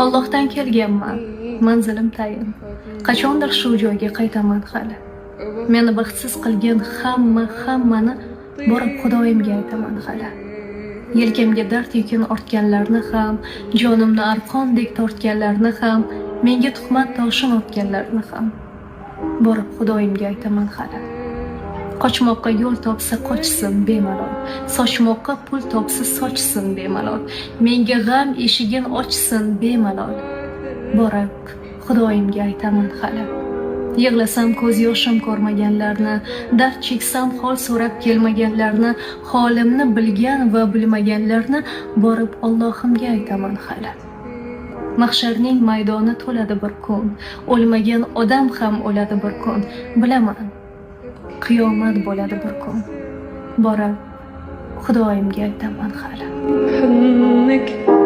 Allohdan kelganman, manzilim tayin. Qachondir shu joyga qaytaman hali. Meni baxtsiz qilgan hamma, hammani borib Xudoyimga aytaman hali. Yelkamga dard yukini ortganlarni ham, jonimni arqondek tortganlarni ham, menga tuhmat toshin otganlarni ham borib Xudoyimga aytaman hali. Qochmoqqa yo'l topsa, qochsin bemalol. Sochmoqqa pul topsa, sochsin bemalol. Menga g'am eshigin ochsin bemalol. Borib Xudoyimga aytaman hali. Yig'lasam ko'z yoshim ko'rmaganlarni, dard cheksam hol so'rab kelmaganlarni, holimni bilgan va bilmaganlarni borib Allohimga aytaman hali. Mahsharning maydoni to'ladi bir kun, o'lmagan odam ham o'ladi bir kun. Bilaman, qiyomat bo'ladi bir kun. Borib Xudoyimga aytaman hali. حضنك.